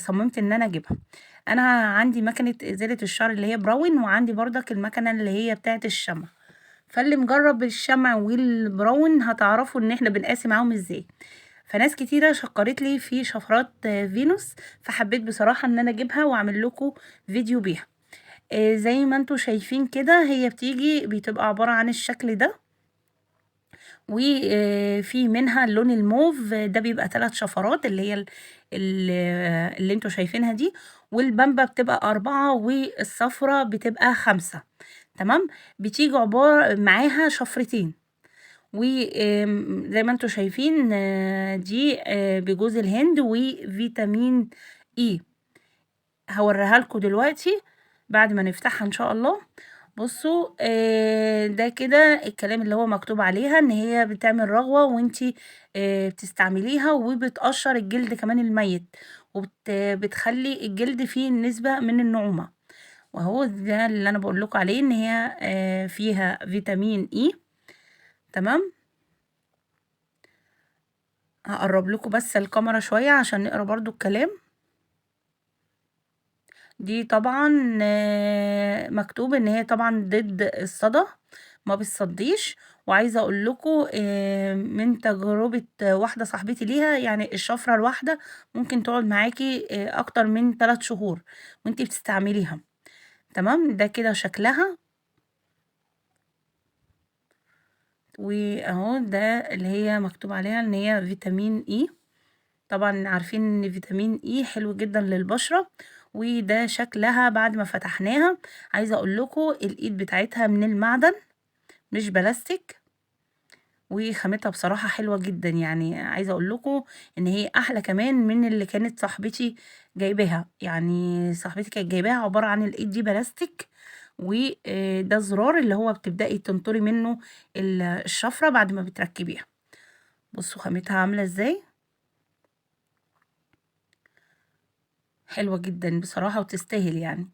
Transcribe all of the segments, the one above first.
صممت إن أنا أجيبها. أنا عندي مكنة إزالة الشعر اللي هي براون، وعندي برضك المكنة اللي هي بتاعة الشمع. فاللي مجرب الشمع والبراون هتعرفوا إن إحنا بنقاسي معاهم إزاي. فناس كتيرة شكرت لي في شفرات فينوس، فحبيت بصراحة إن أنا أجيبها وأعمل لكم فيديو بيها. زي ما انتوا شايفين كده هي بتبقى عبارة عن الشكل ده، وفي منها اللون الموف ده بيبقى 3 شفرات اللي هي اللي انتوا شايفينها دي، والبامبا بتبقى 4 والصفرة بتبقى 5. تمام. بتيجي عبارة معاها شفرتين، وزي ما انتوا شايفين دي بجوز الهند وفيتامين اي. هوريها لكم دلوقتي بعد ما نفتحها ان شاء الله. بصوا، ده كده الكلام اللي هو مكتوب عليها ان هي بتعمل رغوة وانتي بتستعمليها، وبتقشر الجلد كمان الميت، وبتخلي الجلد فيه نسبة من النعومة. وهو ده اللي انا بقول لكم عليه ان هي فيها فيتامين اي. تمام. هقرب لكم بس الكاميرا شوية عشان نقرا برضو الكلام. دي طبعا مكتوب ان هي طبعا ضد الصدى، ما بتصديش. وعايزه اقول لكم من تجربه واحده صاحبتي ليها، الشفره الواحده ممكن تقعد معاكي اكتر من 3 شهور وانتي بتستعمليها. تمام. ده كده شكلها، واهو ده اللي هي مكتوب عليها ان هي فيتامين اي. طبعا عارفين ان فيتامين اي حلو جدا للبشره. وده شكلها بعد ما فتحناها. عايزه اقول لكم الايد بتاعتها من المعدن مش بلاستيك، وخامتها بصراحه حلوه جدا. عايزه اقول لكم ان هي احلى كمان من اللي كانت صاحبتي جايباها. صاحبتي كانت جايباها عباره عن الايد دي بلاستيك، وده زرار اللي هو بتبداي تنطري منه الشفره بعد ما بتركبيها. بصوا خامتها عامله ازاي، حلوه جدا بصراحه وتستاهل.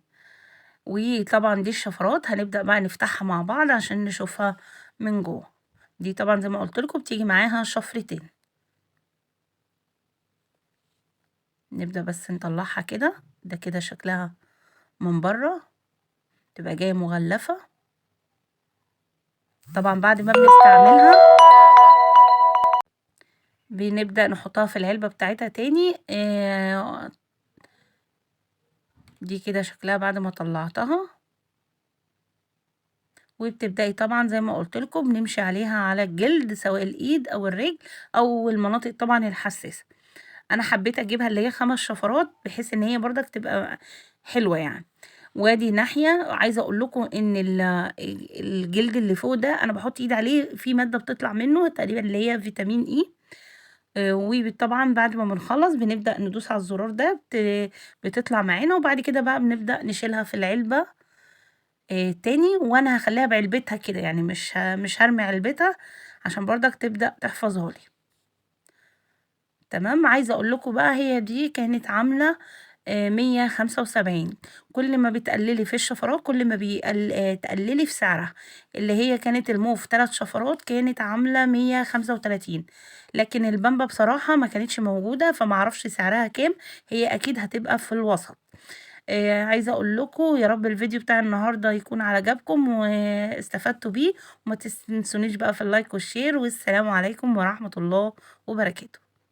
وطبعا دي الشفرات هنبدأ بقى نفتحها مع بعض عشان نشوفها من جوه. دي طبعا زي ما قلت لكم بتيجي معاها شفرتين. نبدأ بس نطلعها كده. ده كده شكلها من بره، تبقى جاية مغلفة. طبعا بعد ما بنستعملها بنبدأ نحطها في العلبة بتاعتها تاني. دي كده شكلها بعد ما طلعتها. وبتبدأي طبعا زي ما قلت لكم بنمشي عليها على الجلد سواء الايد او الرجل او المناطق طبعا الحساسة. انا حبيت اجيبها اللي هي 5 شفرات بحيث ان هي برضك تبقى حلوة. وادي ناحية عايزة اقول لكم ان الجلد اللي فوق ده انا بحط ايد عليه في مادة بتطلع منه تقريبا اللي هي فيتامين اي. وطبعا بعد ما بنخلص بنبدأ ندوس على الزرار ده بتطلع معانا، وبعد كده بقى بنبدأ نشيلها في العلبة تاني. وانا هخليها بعلبتها كده، مش هرمي علبتها عشان برضك تبدأ تحفظها لي. تمام. عايزة اقول لكم بقى هي دي كانت عاملة 175. كل ما بتقللي في الشفرات كل ما تقللي في سعرها. اللي هي كانت الموف 3 شفرات كانت عاملة 135، لكن البامبا بصراحة ما كانتش موجودة فما اعرفش سعرها كام، هي اكيد هتبقى في الوسط. عايزة اقول لكم يا رب الفيديو بتاع النهاردة يكون عجبكم واستفدتوا بيه، وما تنسونيش بقى في ال like وال share، والسلام عليكم ورحمة الله وبركاته.